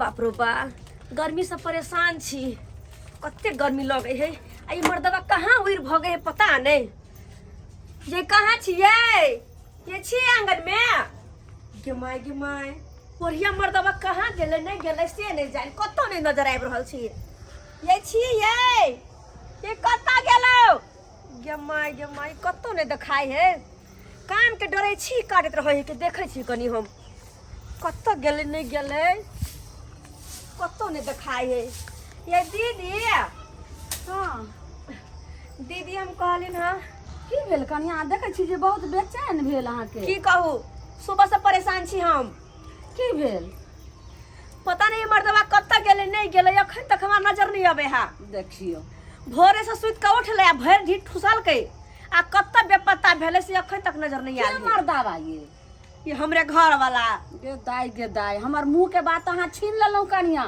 बाप रो बा, गर्मी से परेशान छी। कते गर्मी लगे है। आ ई मर्दबा कहाँ उड़ भऽ गए पता नहीं। ये कहाँ छियै? ये छी आंगन में? गे my, गे my, कोढ़िया मर्दबा कहाँ गेलै नहीं गेलै से नहीं जान, कतौ नहीं नजर आबि रहल छी। ये छी ये, ये कतऽ गेलौ? गे my, गे my, कतौ नहीं देखाइ है। कान के डरे छी काटैत रहै है कि देखै छी कनी हम कतऽ गेलै नहीं गेलै, कतौ नहीं देखाइ है। ये दीदी। हाँ। दीदी, हम कहलिन हँ। की भेल कनिया? देखै छी जे बहुत बेचैन भेल अहाँके। की कहू, सुबह से परेशान छी हम। की भेल? पता नहीं मर्दबा कतऽ गेलै नहीं गेलै, अखन तक हमरा नजर नहीं अबै है। देखियौ, भोरे से सुति कऽ उठलै आ भरि ढीठ ठुसलकै आ कतऽ बेपत्ता भेलै से अखन तक नजर नहीं के आयल है। मर्दाबा ये? ये हमरे घर वाला। गे दाई, गे दाई, हमर मुंह के बात अहाँ छीन लेलहुँ कनिया।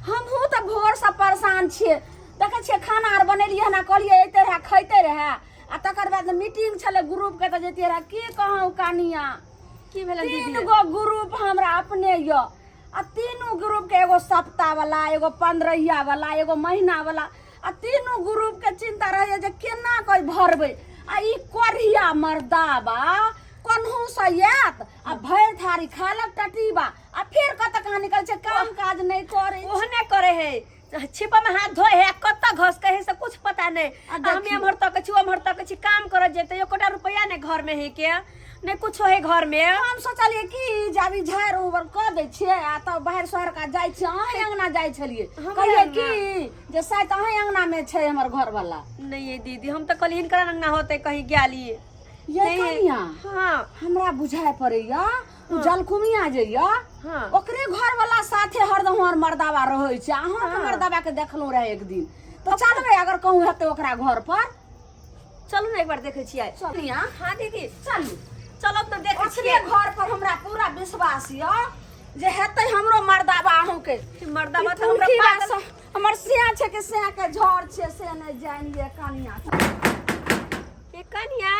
हमहूँ तऽ भोर से परेशान छियै। देखै छियै, खाना आर बनेलियै हन आ कहलियै अइते रहए खैते रहए आ तकर बाद मीटिंग छलै ग्रुप के तऽ जैतियै रहए। की कहूँ कनिया। की भेलै तीन दीदी? गो ग्रुप हमरा अपने यऽ आ तीनू ग्रुप के, एगो सप्ताह वाला, एगो पंद्रहिया वाला, एगो महीना वाला, आ तीनू ग्रुप के चिंता रहैया जे केना कोई भरबै। आ ई कोढ़िया मर्दाबा कोनहु से आयत आ भरि थारी खा लक टटीबा आ फेर कतऽ कहाँ निकल छै, काम काज नहि करै छै। ओहने करे है, छिपा में हाथ धोए है, कतऽ घसके है से कुछ पता नहीं। आ आ हम देखियौ। एम्हर तक छी, ओम्हर तक छी, काम करऽ जेतै एकोटा रुपया नहीं घर में है के नहीं कुछो है घर में। हम सोचलियै कि जे अभी झाड़ि उबर कऽ दै छियै आ तब बाहर शहर का जाइ छियै। अहीं अंगना जाइ छलियै। हमरे कहियै अंगना? कि जे शायद अहीं अंगना में छै हमर घरवाला। नहीं ये दीदी, हम तो कल हिनकर अंगना होते कहीं गेली। ये नहीं। कनिया। हाँ। हमरा बुझाय पड़ैया ओ जलकुमिया जे या, ओकरे घर वाला साथे हरदम हमर मर्दाबा रहै छै। अहाँके मर्दाबा के देखलहुँ रहे एक दिन। तऽ चलबै, अगर कहूँ हेतै ओकरा घर पर? चलू ने, एक बार देखै छियै। कनिया। हाँ दीदी। चलू। चलब तऽ देखै ओकरे छियै। घर पर हमरा पूरा विश्वास यऽ जे हेतै हमरो मर्दाबा अहूँके। मर्दाबा ई तऽ हमरा तुलसी पागल बास हमर सिया छै कि सिया के झड़ छै से नहि जानिए कनिया। ए कनिया,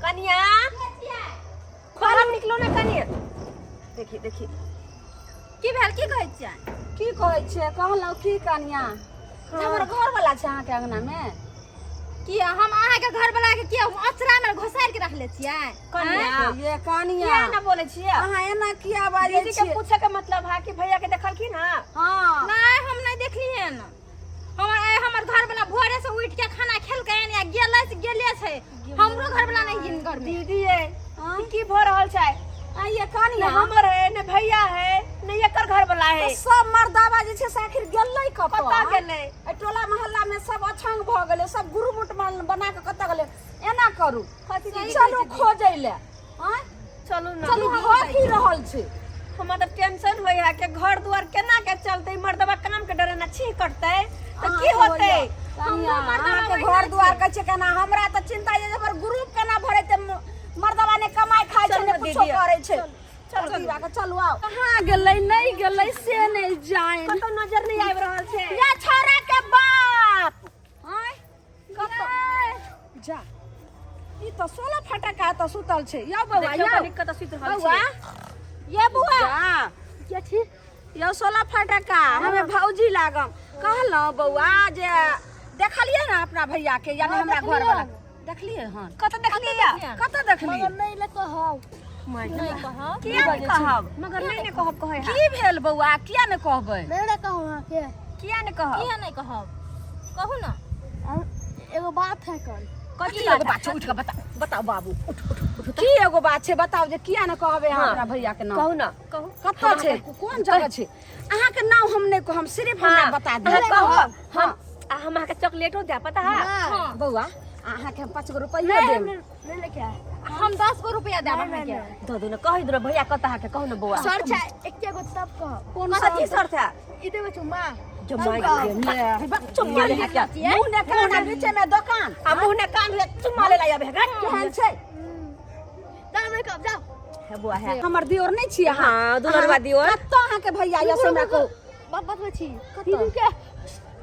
कनिया, बाहर निकलो ना कनिया। देखी देखी। की भेल? की कहै छियै? की कहै छियै? कहलहुँ की कनिया, जे हमर घर वाला छै अहाँके अंगना में। की हम अहाँके घर वाला के की हम अचरा में घोसारि के रखले छियै? कनिया। ये कनिया, किया ना बोले छियै? अहाँ एना किया बाजै दीदी के छियै? पूछे के मतलब है कि भैया के देखलखिन हँ? हाँ। नहीं, हम नहीं देखलियै न। हमर हमर घर वाला भोरे से उठ के खाना खेलकै या गेलै से गेले छै। हमरो घर वाला नहीं गिन घर में। दीदी, ये ई की भऽ रहल छै? आ ये कनिया, ने हमर है ने भैया है ने एकर घर वाला है। तऽ सब मर्दाबा जे छै से आखिर गेलै कतऽ? कतऽ गेलै? एहि टोला मोहल्ला में सब अछंग भऽ गेलै, सब ग्रुप बना कऽ कतऽ गेलै? एना करू, कथी दीदी? चलू खोजै लए। आँय? चलू ना। चलू, भऽ की रहल छै? हमरा तऽ टेंशन होइ है कि घर दुआर केना के चलतै। मर्दबा काम के डरे ना छीह कटतै तऽ की होतै? हमरो अहाँके घर दुआर कहै छै केना? हमरा तऽ चिंता ये जे हमर ग्रुप केना भरेतै। मर्दबा ने कमाइ खाइ छै चलू ने ने कुछो दीदी, करै छै। चलू। चलू चलू चलू, आउ। कहाँ गेलै नहि गेलै से नहि जानि। कतौ नजर नहि आबि रहल छै। या छोरा के बाप, आँय, कतऽ जा? ई तऽ 16 फटका तऽ सुतल छै। यौ बौआ। देखियौ यौ कनी कतऽ सुति रहल बौआ। छै। ये बुआ। जा। के छी? यौ 16 फटका, हमे भौजी लागम। कहलहुँ बौआ जे देखलियै ने अपना भैया के, यानी हमरा घर वाला देखलियै हन? कतऽ देखलियै? कतऽ देखलियै? नहीं ले कहब, नहीं कहब। किया नहि कहब? मगर नहि ने कहब कहै है। की भेल बौआ, किया ने कहबै? नहीं ना कहूँ अहाँके। किया नहि कहब? किया नहीं कहब? कहू ना। एगो बात है कल। कथी की एगो बात? बात छै? उठ के बताओ, बताओ बाबू, उठ उठ उठ। की एगो बात छै? बताओ जे किया ने कहबै अहाँ अपना भैया के नाम। कहू ना। कहू। कतऽ छै, कोन जगह छै? अहाँके नाम हम नहि कहब, सिर्फ हमरा बता दिअ। अहाँ कहब, हम आ हम अहाँके चॉकलेटो देब, पता है? हाँ। बौआ, अहाँके हम 5 गो रुपैआ देब। नहीं लेके आए। हम 10 गो रुपया देब अहाँके। दऽ दू ने, कहि दू ने भैया कतऽ अहाँके, कहू ने बौआ। सर छै एके गो तब कहब। कोन? कथी शर्त है? ई देबै चुम्मा। जमाई चुम्मा ले क्या? मुँह ने कान आ बीचे में दोकान। आ मुँह ने कान ले चुम्मा ले ला आबे। केहन छै? जाओ, नहीं कहब, जाओ। है बौआ है। हमर दियोर नहि छियै अहाँ? हाँ, दुलरवा दियोर। कतऽ अहाँके भैया यऽ से हमरा कहू। बात बतबै छी। कतऽ? दीदी के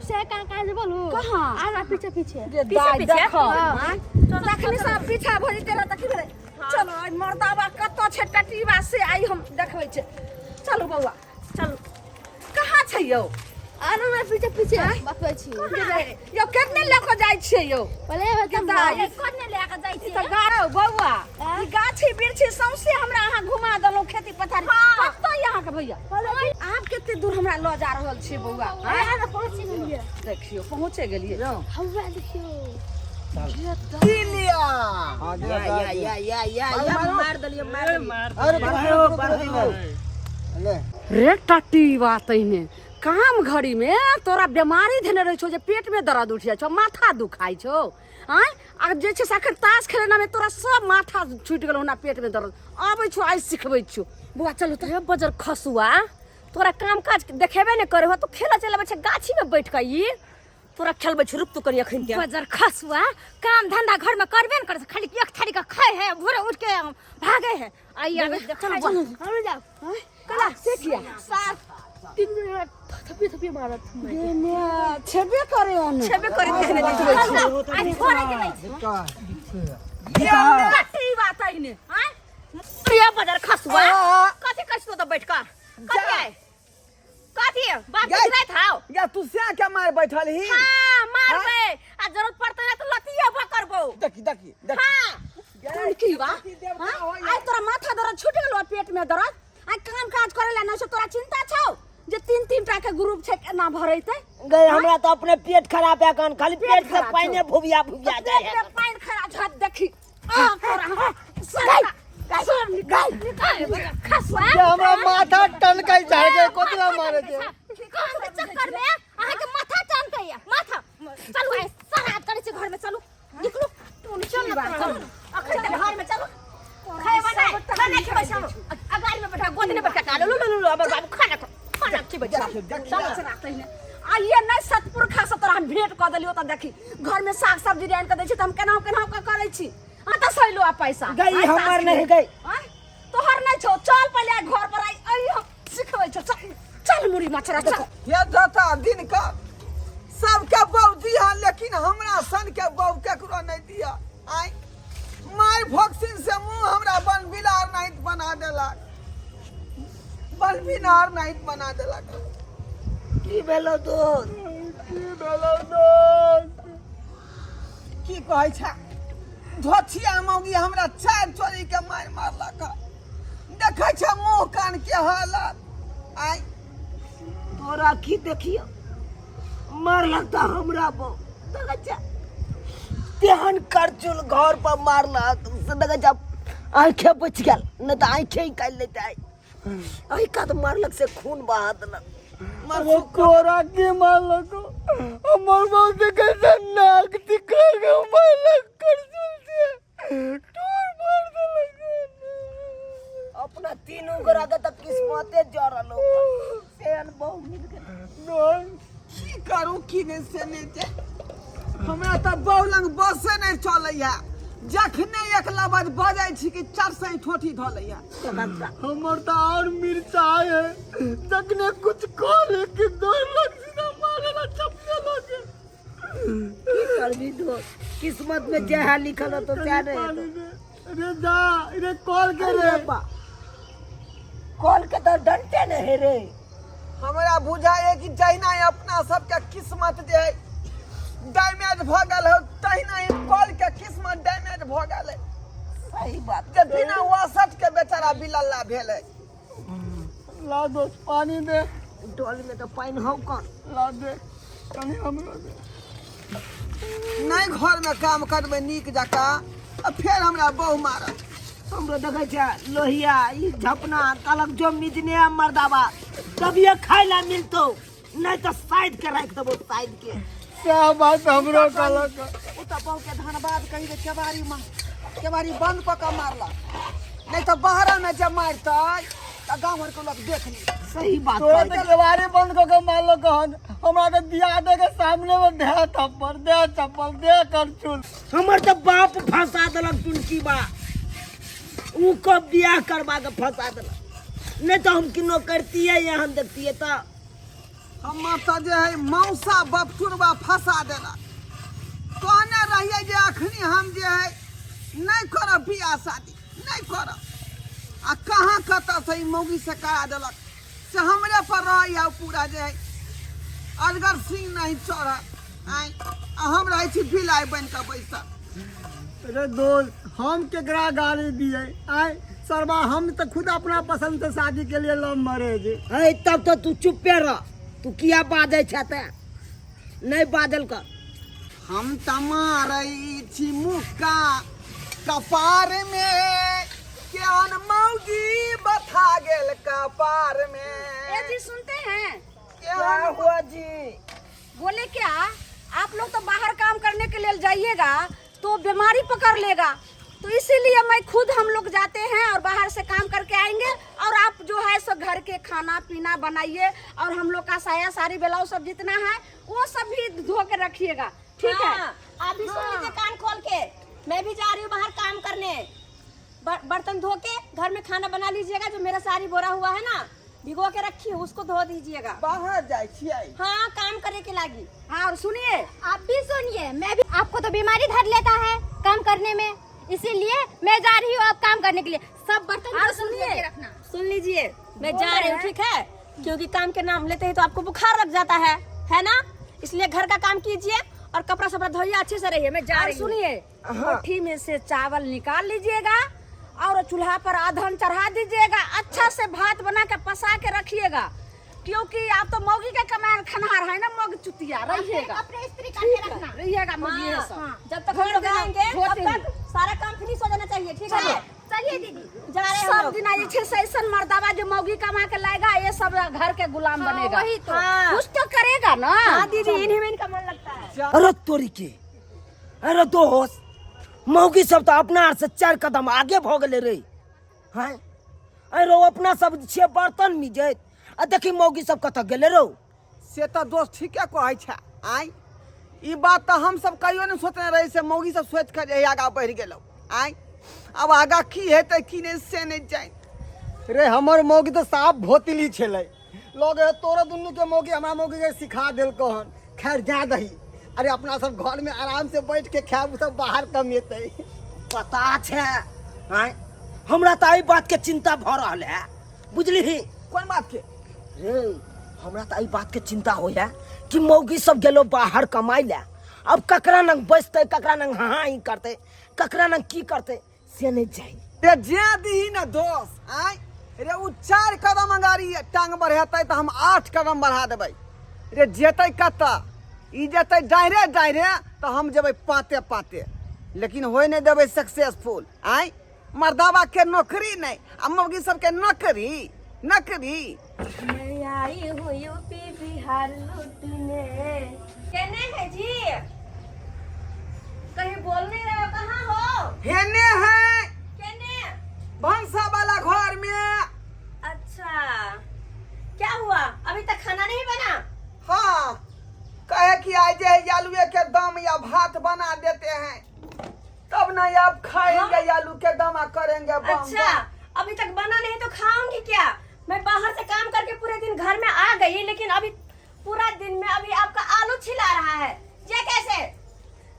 से कहाँ कहाँ जे बोलू। कहाँ? आगा पीछे पीछे। गे पीछे दाइ, पीछे? देखो। हाँ। तखनी सब पीछा भऽ जेतै रहै तऽ की भेलै? चलो, आइ मर्दाबा कतऽ छै टटीबा से आइ हम देखबै छै। चलू बौआ। चलू। कहाँ छै यौ? आरो ना पीछे पीछे बतबै छी। यौ केतने लऽ कऽ जाइ छियै यौ? पहिले केतना? कोने लए कऽ जाइ ई छियै? तऽ गाड़ो बौआ, ई गाछी बिरछी सौंसे हमरा अहाँ घुमा देलहुँ, खेती पथारी कतऽ यऽ अहाँके भैया? आब कते दूर हमरा लऽ जा रहल छियै बौआ? आँय? पहुँची गेलियै। देखियौ, पहुँचे गेलियै। हौआ देखियौ। लिया। या या या या या या, मार देलियै, मार देलियै। अरे मार दियो ले। रे टट्टी बात, तहिने काम घड़ी में तोरा बीमारी धेने रहै छौ जे पेट में दर्द उठि जाइ छौ, माथा दुखाइ छौ। आँय, आ जे छै से अखन ताश खेलेना में तोरा सब माथा छुटि गेलौ ना, पेट में दर्द आबै छौ। आइ सिखबै छियौ बौआ, चलू तऽ। रे बजर खसुआ, तोरा काम काज देखेबे नहि करे हो, तू खेला चलबै छै गाछी में बैठ के। ई तोरा खेलबै छै, रुक तू कनी अखन के। बजर खसुआ काम धंधा घर में करबे न करे छै, खाली एक थारी के खाए है, भोरे उठ के भागे है। आई आबे, चल बुआ। हम जाओ। कला से किया? सात तीन दिन थपी थपी मारत। गे ने छेबे करे ओने। छेबे करे तेहने देखबै छै। आई छोड़े के नहीं छै। कट्टी बात तहिने। आँय? प्रिय बजर खसुआ, कथी करै छी तो बैठ के? कथी आइ कथी बाप के गिराइत हाव? या तू से के मार बैठल ही? हां, मारबै आ जरूरत पड़तै ना तऽ लतिये करबौ। देखी देखी देखी। हां। टुनकी बा, हाँ? आइ तोरा माथा दर्द छूट गेलो, पेट में दर्द? आइ काम काज करे ला नहीं छौ, तोरा चिंता छौ जे तीन तीन टा के ग्रुप छै, केना भरेतै? गए, हमरा तऽ अपने पेट खराब है कन, खाली पेट से खराब छौ। पानिए भुबिया भुबिया जाइ पेट है। में पानि खराब छौ, देखी आ तोरा सब सब निकाल खसुआ। ये हमरा माथा टनकै झाड़ के कोतला मारे छै। काम के चक्कर में अहाँ के माथा टनकै या माथा। चलू, आइ सराद करै छै घर में, चलू निकलू, चल ना, चलू। अखन तऽ घर में चलू, खेबै नहि, खाना खेबै सब। आ गाड़ी में बैठा, गोदी में बैठा का लो लो लो, हमर बाबू खाना खा, खाना खेबै चल। आ ये नहीं सतपुरखा से तोरा हम भेंट कऽ देलियौ तऽ देखी, घर में साग सब्जी आनि कऽ दै छी तऽ हम केनाहु केनाहु कऽ करै छी। आ तऽ सैलो आ पैसा गई, आइ हमर ताश नहीं खेल। गई। आँय? तोहर नहीं छौ, चल पहिले आइ घर पर, आइ आइ हम सिखबै छौ। चल चल मुड़ी मचरा, चल। ये दाता दिन का सबके बहू दिया, लेकिन हमरा सन के बहू केकरो नहीं दिया। आय माय भोक्सिन से मुंह हमरा बन बिलार नहीं बना देलक, बन बिनार नहीं बना देलक। की भेलो दोस्त? की भेलो दोस्त? की कहै छै, धोथिया मौगी हमरा चारि चोरी के मारि मारलक। देखै छै मुंह कान के हालत। आय तोरा की देखियो, मारलक तऽ हमरा बहु। देखै छै तेहन करचुल घर पर मारलक से देखै छै आँखे बचि गेल, नहि तऽ आँखे निकालि लेतै। एहि कात मारलक से खून बहा देलक। वो कोरा के मारलक, हमर बहु देखै छै नाक दिखा के मारलक, करचुल से टूर मार देलक। अपना तीनू गोरा के तऽ किस्मते जरल हो, सेहन बहु मिल गेल। की करू की नहि से नहि छै, हमरा तऽ बहु लग बसे नहि चलैया। जखने एक लबज बजै छी कि चार सही ठोठी धऽ लैया। हमर तऽ और मिर्चाइ है, जखने कुछ करे कि दौड़ लग सीधा मारे ला चपले लगे। की करबी दोस्त, किस्मत में जे है लिखल हो तो क्या नहीं हेतौ। रे जा रे कॉल के रे। अरे बा, कॉल के तऽ डंटे नहीं है रे। हमरा बुझाइए कि जहिना अपना सबके किस्मत जे है डैमेज भऽ गेल हो, तहिना ही कॉल के किस्मत डैमेज भऽ गेल है। सही बात। जे बिना वासट के बेचारा बिलल्ला भेल है। ला दोस्त, पानी दे। डोल में तऽ पानि हौ कन? ला दे कनी हमरो दे। नहि घर में काम करबै नीक जकाँ आ फेर हमरा बहु मारत। हमरो देखै छै लोहिया ई झपना कहलक जो मिजने मर्दाबा तभिए खाय ला मिलतो, नहीं तऽ साइड के राखि देबो, साइड के। सएह बात हमरो कहलक। ओ तऽ बहु के धन्यवाद कही जे केबाड़ी में केबाड़ी बंद कऽ के मारलक, नहीं तऽ बाहर में जे मारतै तऽ गाँव भर के लोक देख ली। सही बात। तोरा तऽ केबाड़ी बंद कऽ के मारलक हन, हमरा तऽ दियादे के सामने में दे थप्पड़, दे चप्पल, दे करचुल। हमर तऽ बाप फंसा देलक टुनकी बा, ऊ कब बियाह करबा के फंसा देलक, नहीं तो हम किनो करतिए यहाँ देखतिए तऽ। हमर तऽ जे है मौसा बपचुरबा फंसा देलक। कहने रहियै जे अखनी हम जे है नहि करब बियाह शादी, नहि करब, आ कहाँ कतऽ से ई मौगी से करा देलक। से हमरे पर रहैया पूरा जे है अजगर सिंह नहीं चढ़ल आय आ हम रहै छी बिलाइ बनि कऽ बैसल। अरे दोस्त, हम केकरा गाली दिए? आय सरबा, हम तो खुद अपना पसंद से शादी के लिए लव मैरिज। है तब तो तू चुप्पे रह, तू किया बाजै छै ते नहीं बाजल कर। हम तऽ मारै छी मुक्का कपार में, केहन मौगी बथा गेल कपार में। ए जी सुनते हैं? क्या केहन हुआ जी? बोले क्या, आप लोग तो बाहर काम करने के लिए जाइएगा तो बीमारी पकड़ लेगा, तो इसीलिए मैं खुद हम लोग जाते हैं और बाहर से काम करके आएंगे और आप जो है सो घर के खाना पीना बनाइए और हम लोग का साया साड़ी ब्लाउज सब जितना है वो सब भी धो के रखिएगा, ठीक है? हाँ, आप भी सुन लीजिए कान खोल के, मैं भी जा रही हूँ बाहर काम करने। बर्तन धो के घर में खाना बना लीजिएगा, जो मेरा साड़ी बोरा हुआ है ना भिगो के रखी हूँ उसको धो दीजिएगा। बाहर जाए छियै? हाँ, काम करे के लागी। हाँ और सुनिए, आप भी सुनिए, मैं भी, आपको तो बीमारी धर लेता है काम करने में, इसीलिए मैं जा रही हूँ अब काम करने के लिए। सब बर्तन और धो सुनिए। के रखना। सुन लीजिए, मैं बोल जा रही रहे हूँ, हैं। ठीक है? क्योंकि काम के नाम लेते ही तो आपको बुखार लग जाता है, है ना? इसलिए घर का काम कीजिए और कपड़ा सपड़ा धोइए, अच्छे से रहिए। मैं जा और रही हूँ। सुनिए, कोठी में से चावल निकाल लीजिएगा और चूल्हा पर आधन चढ़ा दीजिएगा, अच्छा से भात बना के पसा के रखिएगा, क्योंकि आप तो मौगी के कमाए खनहार है ना, मौगी चुतिया रहिएगा। अपने स्त्री काट के रखना। रहिएगा मौगी ये हाँ, सब। जब तक हम लोग आएंगे तब धोते तक सारा काम फिनिश हो जाना चाहिए, ठीक है? चलिए दीदी, जा रहे हैं हम सब लोग। दिन जे छै से ऐसन मर्दावा जो मौगी कमा के लाएगा, ये सब घर के गुलाम हाँ, बनेगा। वही तो। हाँ। कुछ तो करेगा ना। हाँ दीदी, इन्हीं में इनका मन लगता है। अरे तोरी के, अरे दोस्त, मौगी सब तो अपना आर से 4 कदम आगे भ गेलै रे। हैं अरे रो, अपना सब छियै बर्तन मिजैत, आ देखी मौगी सब कतऽ गेलै रो। से तऽ दोस्त ठीके कहै छै। आय ई बात तऽ हम सब कहियो नहि सोचने रही, से मौगी सब सोचि कऽ जे आगाँ बढ़ि गेलौ। आय आब आगाँ की हेतै की नहि से नहि जानि। रे हमर मौगी तऽ साफ भोतली छलै, लगे तोरा दुनू के मौगी हमरा मौगी के सिखा देलकौ हन। खैर जा दही, अरे अपना सब घर में आराम से बैठ के खायब, सब बाहर कमेतै। पता छै आँय, हमरा तऽ एहि बात के चिंता भऽ रहल है, बुझलिही? कोन बात के? रे हमरा तऽ एहि बात के चिंता होइए कि मौगी सब गेलो बाहर कमाइ लए, अब ककरा नंग बैसतै, ककरा नंग हाँ ही करतै, ककरा नंग की करतै से नहि जानि। रे जे दीही ने दोस्त, आँय रे उ 4 कदम अगाड़ी टांग बढ़ेतै तऽ हम 8 कदम बढ़ा देबै। रे जेतै कतऽ? ई जेतै डाँरे डाँरे तऽ हम जेबै पाते पाते, लेकिन होइ नहि देबै सक्सेसफुल। आँय मर्दाबा के नौकरी नहीं आ मौगी सबके नौकरी नौकरी। मैं आई हूँ यूपी बिहार लूटने। केने है जी? कहीं बोल नहीं रहे हो, कहाँ हो? हेने है। केने? भंसा वाला घर में। अच्छा, क्या हुआ, अभी तक खाना नहीं बना? हाँ, कहे कि आज जे आलूए के दम या भात बना देते हैं तब ना आप खाएंगे, आलू के दमा करेंगे बम। अच्छा, अभी तक बना नहीं तो खाऊंगी क्या? मैं बाहर से काम करके पूरे दिन घर में आ गई, लेकिन अभी पूरा दिन में अभी आपका आलू छिला रहा है, ये कैसे?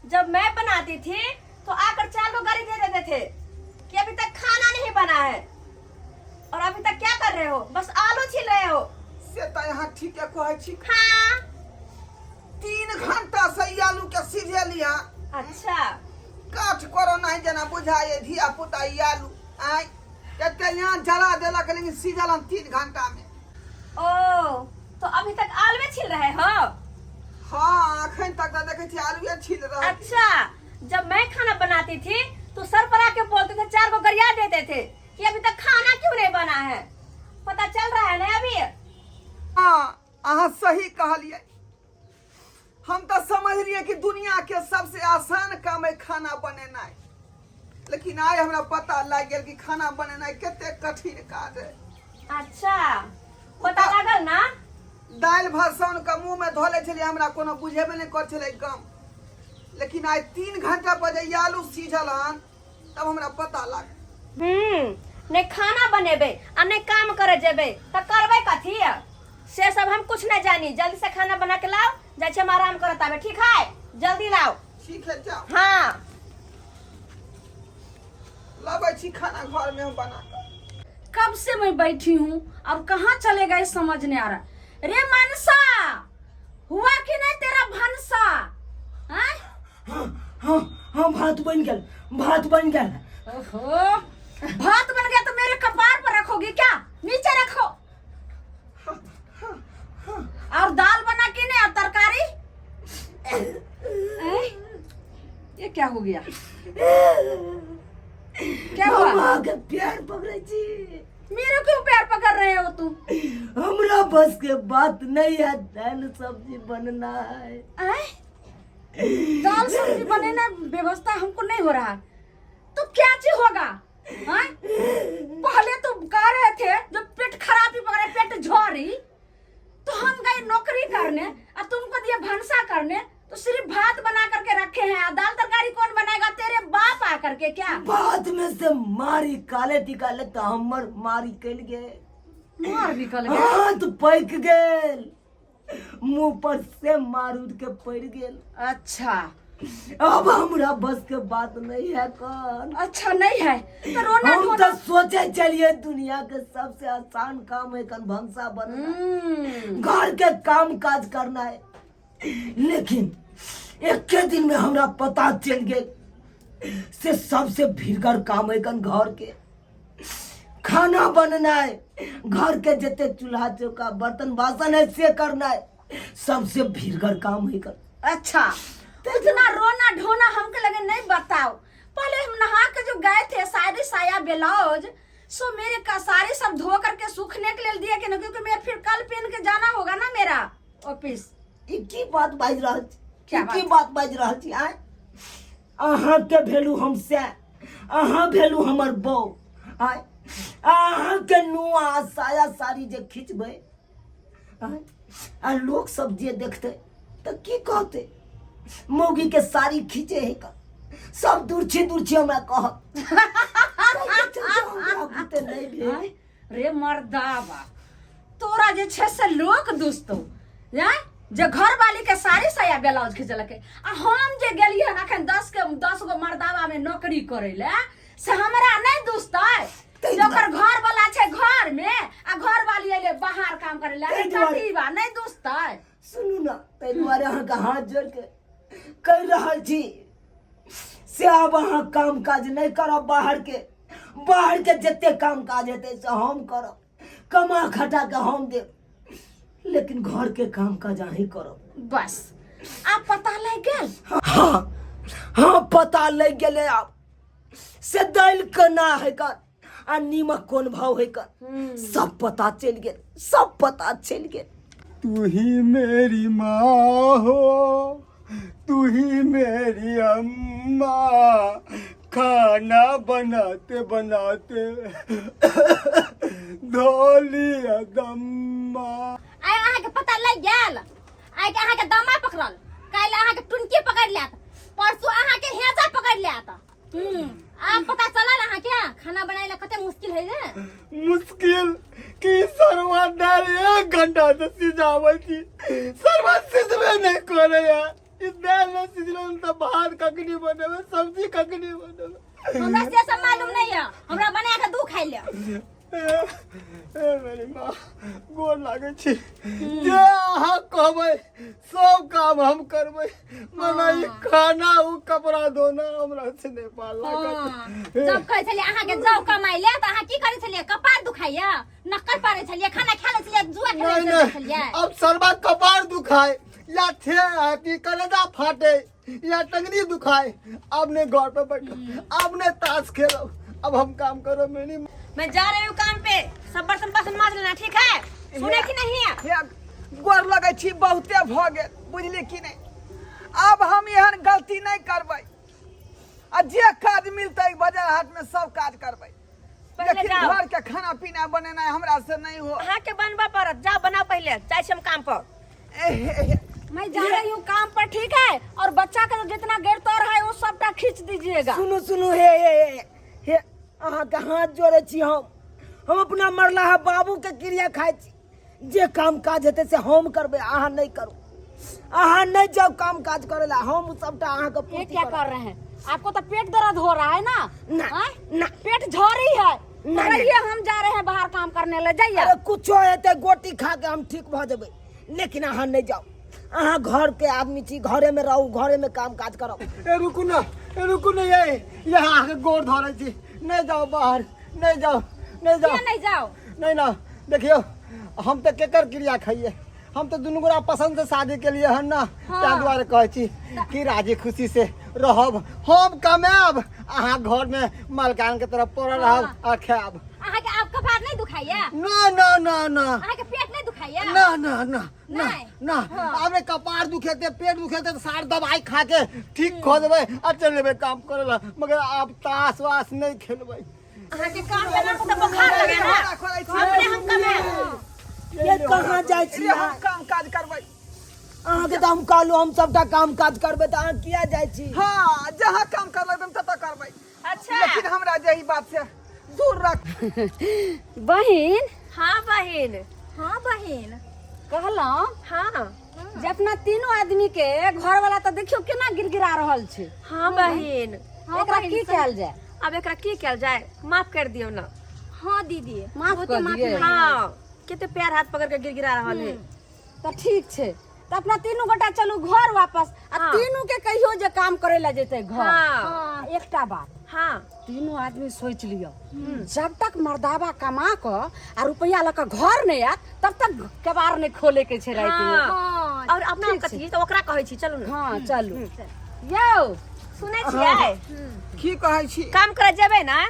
जब मैं बनाती थी तो आकर 4 को गाली दे देते थे कि अभी तक खाना नहीं बना है, और अभी तक क्या कर रहे हो, बस आलू छिल रहे हो। से तो यहाँ ठीक है कहै छी। हाँ। 3 घंटा से आलू के सिझे लिया। अच्छा। काठ करो नहीं जना बुझाए धिया पुता ई आलू आय एते यहाँ जला देलक, लेकिन सिझल हम 3 घंटा में। ओ तो अभी तक आलूए छिल रहे हो? हाँ, अखन तक तो देखे छी आलूए छिल रहे। अच्छा, जब मैं खाना बनाती थी तो सर पर आके बोलते थे, 4 को गरिया देते थे कि अभी तक खाना क्यों नहीं बना है, पता चल रहा है ना अभी? हाँ, अहाँ सही कहलिए। हम तो समझ रहिए कि दुनिया के सबसे आसान काम है खाना बनेनाइ, लेकिन आइ हमरा पता लागि गेल कि खाना बनेनाइ कते कठिन काज है। अच्छा, पता लागल ना? दालि भात सान के मुँह में धऽ लै छलियै, हमरा कोनो बुझेबे नहि करै छलै गम, लेकिन आइ 3 घंटा पर जे आलू सीझल हन तब हमरा पता लागल। नहीं खाना बनेबे आ नहीं काम करे जेबे त करबे कथी? से सब हम कुछ नहीं जानी, जल्दी से खाना बना के लाओ, जाइ छी हम आराम करत आबे, ठीक है? जल्दी लाओ। ठीक है, जाओ। हाँ। लाबै छी खाना घर में हम बना के। कब से मैं बैठी हूँ और कहाँ चले गए समझ नहीं आ रहा। रे मनसा, हुआ कि नहीं तेरा भनसा? हाँ? हाँ हाँ हाँ, भात बन गेल, भात बन गेल। ओहो, भात बन गया तो मेरे कपार पर रखोगी क्या? नीचे रखो। और दाल बना के नहीं और तरकारी? हैं? ये क्या हो गया? क्या हुआ? हम अहाँके प्यार पकड़ै छी। मेरे क्यों पैर पकड़ रहे हो तुम? हमरा बस के बात नहीं है, दाल सब्जी बनना है। हैं? दाल सब्जी बनाना व्यवस्था हमको नहीं हो रहा तो क्या चीज होगा? हैं? पहले तो कह रहे थे जब पेट खराबी पकड़े, पेट झोरी, तो हम गए नौकरी करने और तुमको दिए भनसा करने, तो सिर्फ भात बना करके रखे हैं और दाल तरकारी कौन बनाएगा? तेरे बाप आ करके क्या? भात में से मारी काले टिकाले तो हमर मारी कल गए। मार निकल गया? हाथ पैक गेल, मुंह पर से मार उड़ के पड़ गेल। अच्छा, अब हमरा बस के बात नहीं है कौन। अच्छा नहीं है तो रोना हम धोना। तो सोचे चलिए दुनिया के सबसे आसान काम है कन भंसा बनना, घर के काम काज करना है, लेकिन एक दिन में हमरा पता चल गेल से सबसे भीड़गर काम है कन घर के खाना बनना है, घर के जते चूल्हा चौका बर्तन बासन है से करना है, सबसे भीड़गर काम है कन। अच्छा, तो इतना रोना ढोना हमके लगे नहीं बताओ। पहले हम नहा के जो गए थे साड़ी साया ब्लाउज सो मेरे का साड़ी सब धो करके सूखने के लिए दिए कि ना, क्योंकि मैं फिर कल पहन के जाना होगा ना मेरा ऑफिस। ई की बात बाजि रहल छी? क्या ई की बात? बात बाजि रहल छी? आय अहाँके भेलू हम से, अहाँ भेलू हमर बौ, आय अहाँके नुआ आ साया साड़ी जे खिचबै आय, आ लोक सब जे देखतै तऽ की कहतै? मौगी के साड़ी खींचे है का सब दुर्छी दुर्छी हमरा कहत। ताहिके चलते हमरा बुते नहि भेल। आय, रे मर्दाबा, तोरा जे छै से लोक दुस्तो आय, जे घर वाली के साड़ी साया ब्लाउज खिचलकै, आ हम जे गेलियै हन अखन 10 के 10 गो मर्दाबा में नौकरी करै ले से हमरा नहि दुसतै? ताहि जे ओकर घर वाला छै घर में आ घर वाली अयलै बाहर काम करै ले, ताहि दुआरे- कथी बा नहि दुसतै? सुनू ने, ताहि दुआरे अहाँके हाथ जोड़ि के कहि रहल छी से आब अहाँ काम काज नहि करब, बाहर के, बाहर के जते काम काज हेतै से हम करब, कमा खटा के हम देब, लेकिन घर के काम काज अहीं करब। बस आब पता लागि गेल? हाँ हाँ, पता लागि गेलै आब से दालि केना है कर आ नीमक कोन भाव है कर, सब पता चलि गेल, सब पता चलि गेल। तू ही मेरी माँ हो, तू ही मेरी अम्मा, खाना बनाते बनाते धो लिया दम्मा। आइ अहाँके पता लागि गेल? आइ के अहाँके दमा पकड़ल, काल्हि अहाँके टुनकी पकड़ि लेत, परसू अहाँके हेजा पकड़ि लेत। आब पता चलल अहाँके खाना बनाए ला कते मुश्किल है रे? मुश्किल कि सरवा दाल 1 घंटा से सिजावे थी, सरवा सिजबे नहीं करे यार। इस दाल नहीं सिजले तो भात कखनी बनेबे, सब्जी कखनी बनेबे? हमरा से सब मालूम नहीं है, हमरा बना के दू खाइ ले। ए मेरी माँ, गोर लागै छी, जे अहाँ कहबै सब काम हम करबै, मना ई खाना उ कपड़ा धोना हमरा से नहीं पार लागत। जब कहै छलियै अहाँके जाउ कमाइ ले तऽ अहाँ की करै छलियै? कपार दुखाइया नक्कर पारै छलियै, खाना खा लै छलियै, जुआ खेलै नहीं नहीं छलियै। अब सरबा कपार दुखाए या थे अथी कलेजा फाटे या टंगनी दुखाए, अब ने घर पे बैठो, अब ने ताश खेलो, अब हम काम करो मेरी। मैं जा रही हूँ काम पे, सब बर्तन बासन माज लेना, ठीक है? सुने कि नहीं है? हे, गोर लगै छी, बहुते भऽ गेल, बुझलियै कि नहि? आब हम एहन गलती नहि करबै आ जे काज मिलतै बाजार हाट में सब काज करबै, पहिले लेकिन जाओ। घर के खाना पीना बनेनाइ हमरा से नहीं हो। अहाँ के बनबा पड़त, जाओ बनाओ पहले, जाइ छी हम काम पर। एहे, मैं जा रही हूँ काम पर, ठीक है? और बच्चा का जो जितना गिर तोड़ है वो सबटा खींच दीजिएगा। सुनू सुनू, हे हे हे हे, अहाँके हाथ जोड़ै छी, हम अपना मरलाहा बाबू के क्रिया खाइ छी, जे काम काज हेतै से हम करबै, अहाँ नहि करू, अहाँ नहि जाउ काम काज करै ला, हम सबटा अहाँके ये पूर्ति क्या करब। कर रहे हैं? आपको तो पेट दर्द हो रहा है ना? ना, हाँ? ना। पेट झोरी है। नहीं, नहीं। रहिए, हम जा रहे हैं बाहर काम करने ले, जाइए। अरे कुछो हेतै, गोटी खा के हम ठीक भऽ जेबै, लेकिन अहाँ नहि जाउ। अहाँ घर के आदमी छी, घरे में रहू, घरे में काम काज करब। ए रुकू ना, ए रुकू ना, ये यहाँ अहाँके गोड़ धरै छी, नहि जाउ बाहर, नहि जाउ, नहि जाउ। किया नहीं जाओ? नहीं ना, देखियौ हम तऽ केकर क्रिया खाइए, हम तऽ दुनू गोरा पसंद से शादी के लिए हन ना। हाँ। ताहि दुआरे कहै छी कि राजी खुशी से रहब, हम कमायब, अहाँ घर में मलकान के तरफ पड़ल रहब आ खायब। अहाँके आब कपार नहीं दुखाइया? ना ना ना ना। अहाँके पेट नहीं दुखाइया? ना ना ना ना। नहीं? ना। हाँ। आब कपार दुखेते, पेट दुखेते तऽ सार दवाई खा के ठीक कऽ देबै आ चलि जेबै काम करे ला, मगर आब ताश वास नहि खेलबै। अहाँके काम के नाम पर तऽ बोखार लगे ना। अपने हम कमाएब। ये कहाँ जाइ छी रे हम अहाँ? काम काज करबै। अहाँके तऽ हम कहलहुँ हम सबटा काम काज करबै, तऽ अहाँ किया जाइ छी? हाँ, जहाँ काम कर लगबै ततऽ करबै। अच्छा। लेकिन हमरा जे ई बात से दूर रख। बहिन। हाँ बहिन। हाँ बहिन। कहलहुँ हाँ जे अपना तीनों आदमी के घर वाला तऽ देखियौ केना गिड़गिड़ा रहल छै। हाँ बहिन। हाँ एकरा बहिन, की सही। कयल जाय? अब एकरा की कयल जाय? माफ कर दियौ ना। हाँ दीदी, माफ बहुते कऽ माफी दियै। मांगै। हाँ, कते पैर हाथ पकड़ के गिड़गिड़ा रहल है। तऽ ठीक छै, तऽ अपना तीनू गोटा चलू घर वापस आ हाँ। तीनू के कहियो जे काम करे ला जेतै घर। हाँ। आ एकटा बात। हाँ। तीनू आदमी सोच लिअ, जब तक मर्दाबा कमा कऽ आ रुपया लऽ कऽ घर नहि आयत तब तक केबाड़ नहि खोले के छै राति मे। हाँ। हाँ। और अपना ठीक कथी तऽ ओकरा कहै छी, चलू ना। हाँ चलू यौ। सुनै छियै? की कहै छी? काम करे जेबै ना?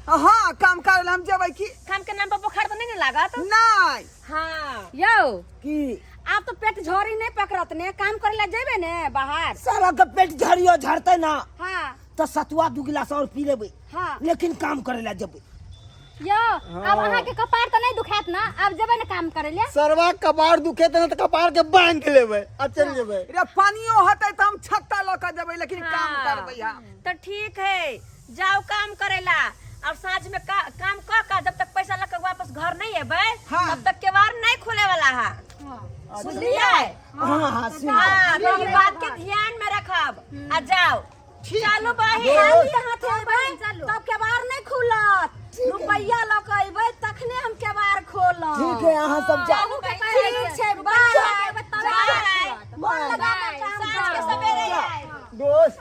हाँ, काम करे ला हम जेबै की। काम के नाम पर बोखार तऽ नहि ने लागत? नहीं। हाँ। यौ। की? आब तऽ पेट झोरी नहि पकड़त ने, काम करे ला जेबै ने बाहर? सारा के पेट झड़ियो झड़तै ना। हाँ। तऽ सतुआ 2 गिलास और पी लेबै। हाँ। लेकिन काम करे ला जेबै। यौ, आब अहाँके कपार तऽ नहि दुखायत ना? आब जेबै ने काम करे ले? सरवा कपार दुखेतै ने तऽ कपार के बांधि लेबै आ चलि जेबै। रे पानियो होतै तऽ हम छत्ता लऽ के जेबै, लेकिन काम हाँ। करबै हम। तऽ ठीक है, जाओ काम करेला और साँझ में काम कऽ के जब तक पैसा लऽ के वापस घर नहीं एबै हाँ। तब तक केवाड़ नहीं खोले वाला है। सुनलियै? हाँ हाँ सुन। हाँ, तो ई बात के ध्यान में रखब आ जाओ। चलू बहिन। खाली हाथे अयबै चलू। तब केबाड़ नहि खुलत, रुपैआ लऽ कऽ अयबै तखने हम केबाड़ खोलब। ठीक है, अहाँ सब जाउ। अहूँ के पैर ठीक छै, बाय। बाय। बाय। मन लगा कऽ काम साँझ के करू। सवेरे आयब। दोस्त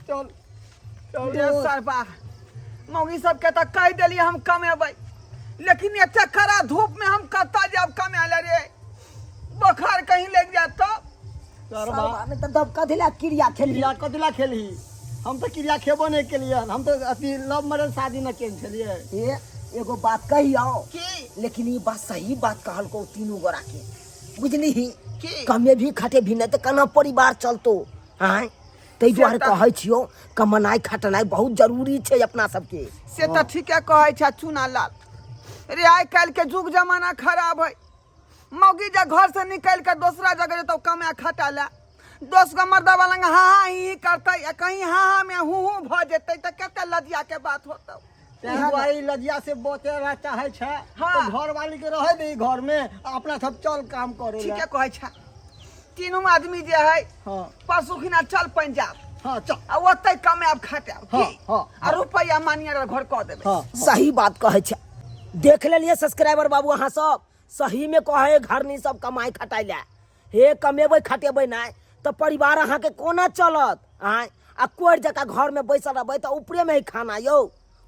चल चल। रे सरबा, मौगी सबके तऽ कहि देलियै हम कमेबै, लेकिन एते कड़ा धूप में हम कतऽ जायब कमाय लए रे? बोखार कहीं लागि जायत तऽ? सरबा। सरबा नहि तऽ दब कथी ला क्रिया खेलही? क्रिया कथी ला खेलही? हम तऽ क्रिया खेबो नहि केलियै हन, हम तऽ अथी लव मैरिज शादी न केने छलियै। ए एगो बात कहियौ? की? लेकिन ई बात सही बात कहलकौ तीनू गोरा के, बुझलिही? की? कमे भी खटे भी नहि तऽ केना परिवार चलतो? आँय, ताहि दुआरे से तऽ- कहै छियौ कमनाइ खटनाइ बहुत जरूरी छै अपना सबके। से तऽ ठीके कहै छै चूना लाल रे, आइ काल्हि के जुग जमाना खराब है। मौगी जे घर से निकलि के दोसरा जगह जेतौ कमाए खटा लए, दोस गो मर्दवा लग हाँ हाँ ही ही करतै आ कहीं हाँ हाँ में हूँ हूँ भऽ जेतै तऽ कते लज्जा के बात होतौ। ताहि दुआरे ई लज्जा से बचे ला चाहै छै। हाँ। तऽ घर वाली के रहै दही घर में आ अपना सब चल काम करे ला। ठीके कहै छै, तीनू आदमी जे है हाँ। परसू खिना चल पंजाब। हाँ चल। आ ओतै कमायब खटायब हाँ, की? हाँ, आ रुपैआ मानिया घर कऽ देबै। हाँ, सही बात कहै छै। देख लेलियै सब्सक्राइबर बाबू, अहाँ सब सही में कहे घरनी सब कमाई खटाइ ला। हे कमेबै खटेबै नहि तऽ परिवार अहाँके कोना चलत? आँय, आ कोरि जकाँ घरमे बैसल रहबै तऽ ऊपरेमे है खाना यौ,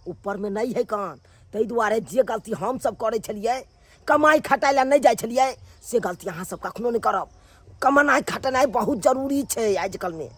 ऊपरमे नहि है कान। ताहि दुआरे जे गलती हमसब करै छलियै, कमाई खटाइ ला नहि जाइ छलियै, से गलती अहाँ सब कखनो नहि करब। कमेनाइ खटेनाइ बहुत जरूरी छै आजकलमे।